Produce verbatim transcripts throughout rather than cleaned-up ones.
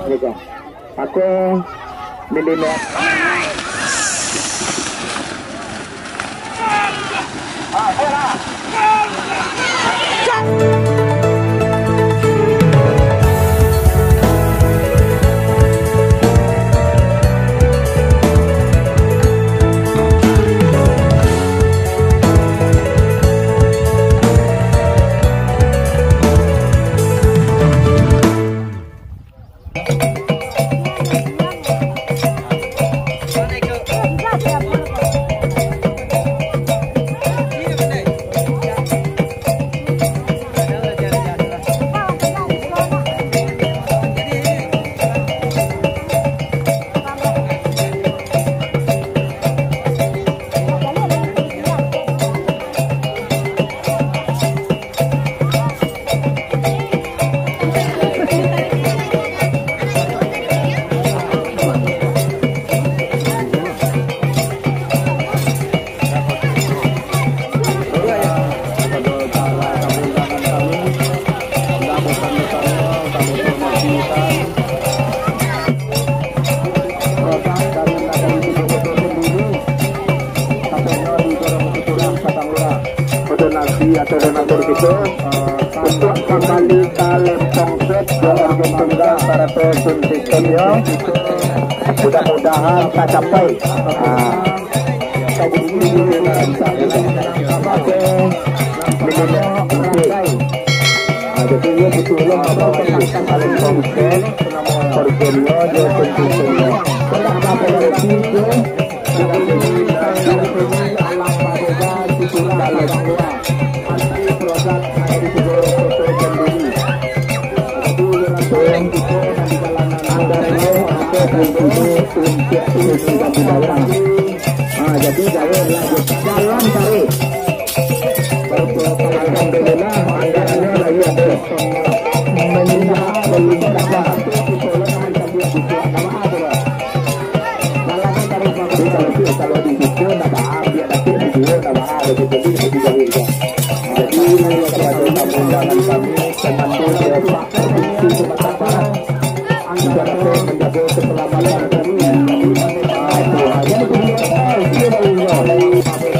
Mako, milenial. Donasi atau donatur kito, eh, untuak kambali ka Lempong Set, dua orgen tunggal, sarato sound systemnyo. Mudah-mudahan tacapai. Ah. Ah, jadi, iyo, betul lah, apa, Lempong Set, orgennyo, jo sound systemnyo. Ah, jadi, jalan tarik. Alhamdulillah, anggotanya lagi ada. Melimpah, melimpah. Kalau di, kalau di situ, ndak baa, biar dapek video, ndak baa, ada video, video, video. Jadi, kepada tamu undangan kami, komandan Bapak Provinsi Sumatera Barat, sudah dapat menjaga keselamatan kami. Ah, itu, ah, jadi, video, ah, video, video.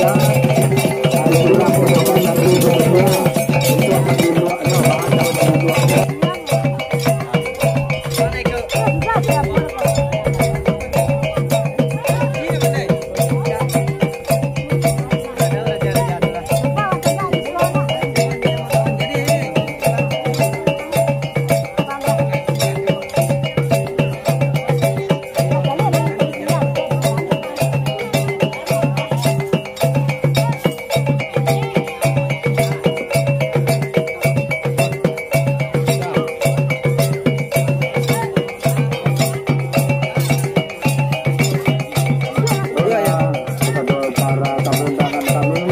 Kepada para tamu undangan kami,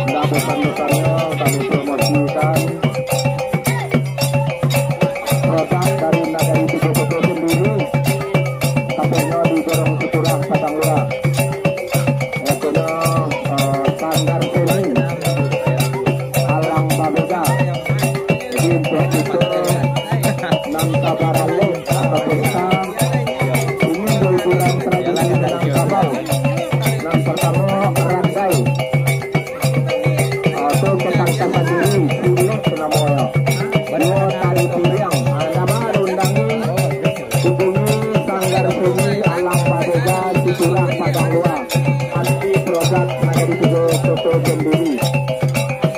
indak bosan-bosannyo kami promosikan produk dari Nagari Tigo Koto sendiri, tepatnyo di Gorong Siturang, Padang Lurah. Iyolah, eh, Sanggar Seni Alam Babeda. Jadi, untuak kito nan ka baralek atau pesta, ingin bahiburan tradisi Minangkabau, nan partamo, randai, atau ketangkasan diri, silek namonyo. Duo, tari piriang, ah, nan baru undangi, hubungi Sanggar Seni Alam Babeda, Siturang, Padang Lurah. Anti produk Nagari Tigo Koto sendiri.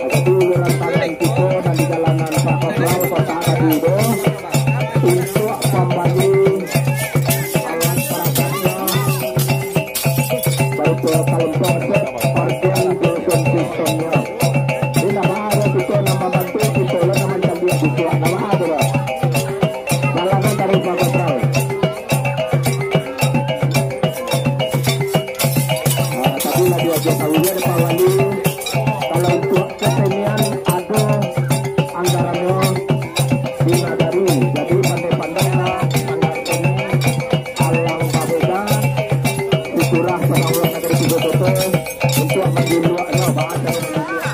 Jadi, urang tangan kito nan di jalanan Pak Kopral, Kota Kadido, untuak pambali alat peragatnyo, baik tu kalempong set, orgen, sound systemnyo. Jadi, ndak baa kito nan mambantu, kito lah nan mancaliak butuah, ndak baa tu lah. Jalanan taruih, Pak Kopral. Ah, tadi lah diagiah tahu ya, Pak Wali. Kalau untuak kesenian, ado anggarannyo di Nagari. Jadi, pandai-pandailah, pandai ini, Alang Babeda, Siturah, Padang Lurah, Nagari Tigo Koto, untuak manjuluaknyo, bahasa manjuluaknyo.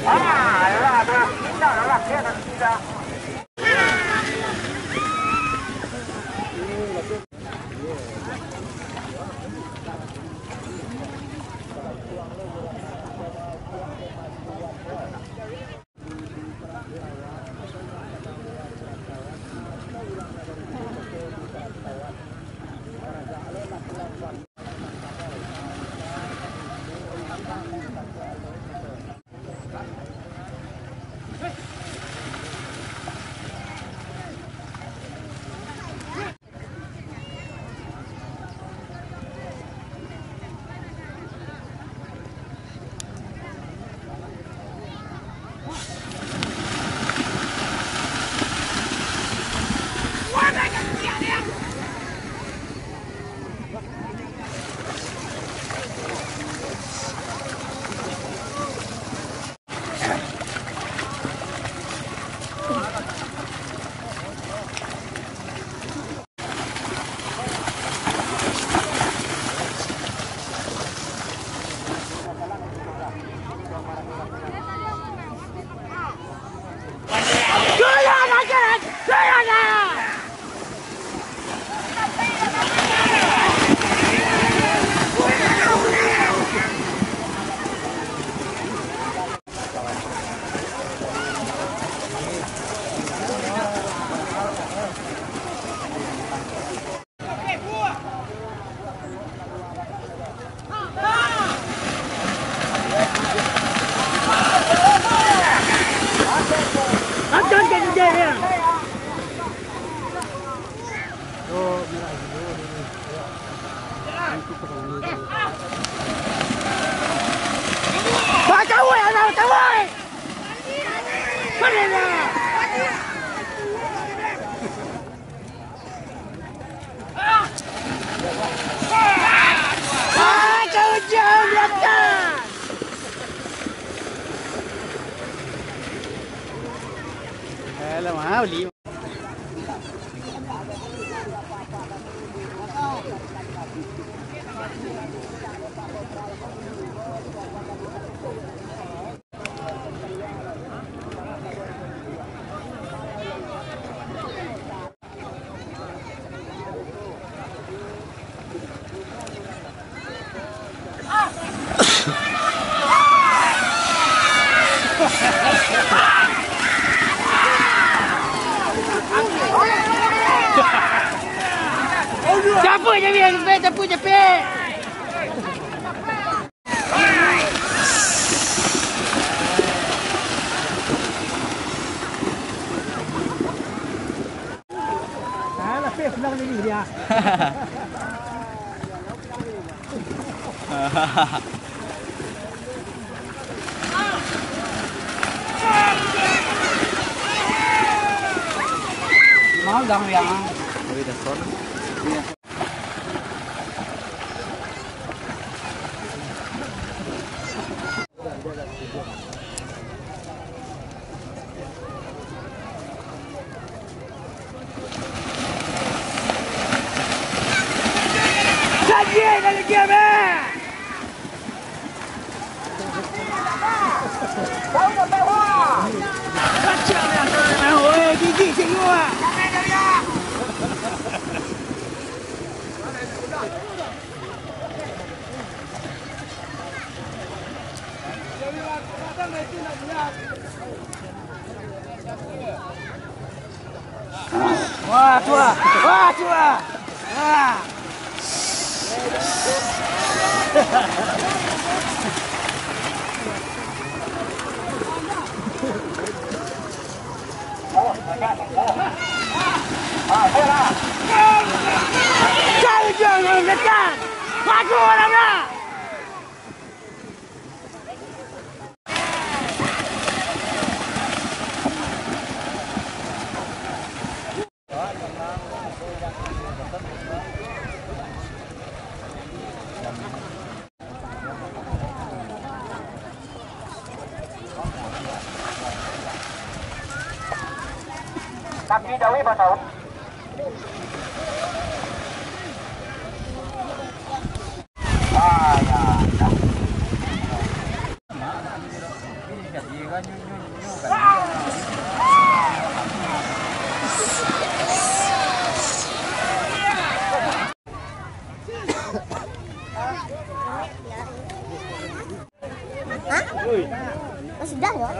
Ah, alah, alah, pindah, alah, dia nak pindah. Ah, kau jangan belakang. Eh, lamah beli. Capek, capek, capek, capek. Ah, lapeh pulang diri dia. Magang yang. Oi, dah son. Iya. Wah, tuah. Wah, tuah. Wah. Kau jangan dekat! Aku orang nak! Tapi Dawi batau. Hah? Oh, sudah ya?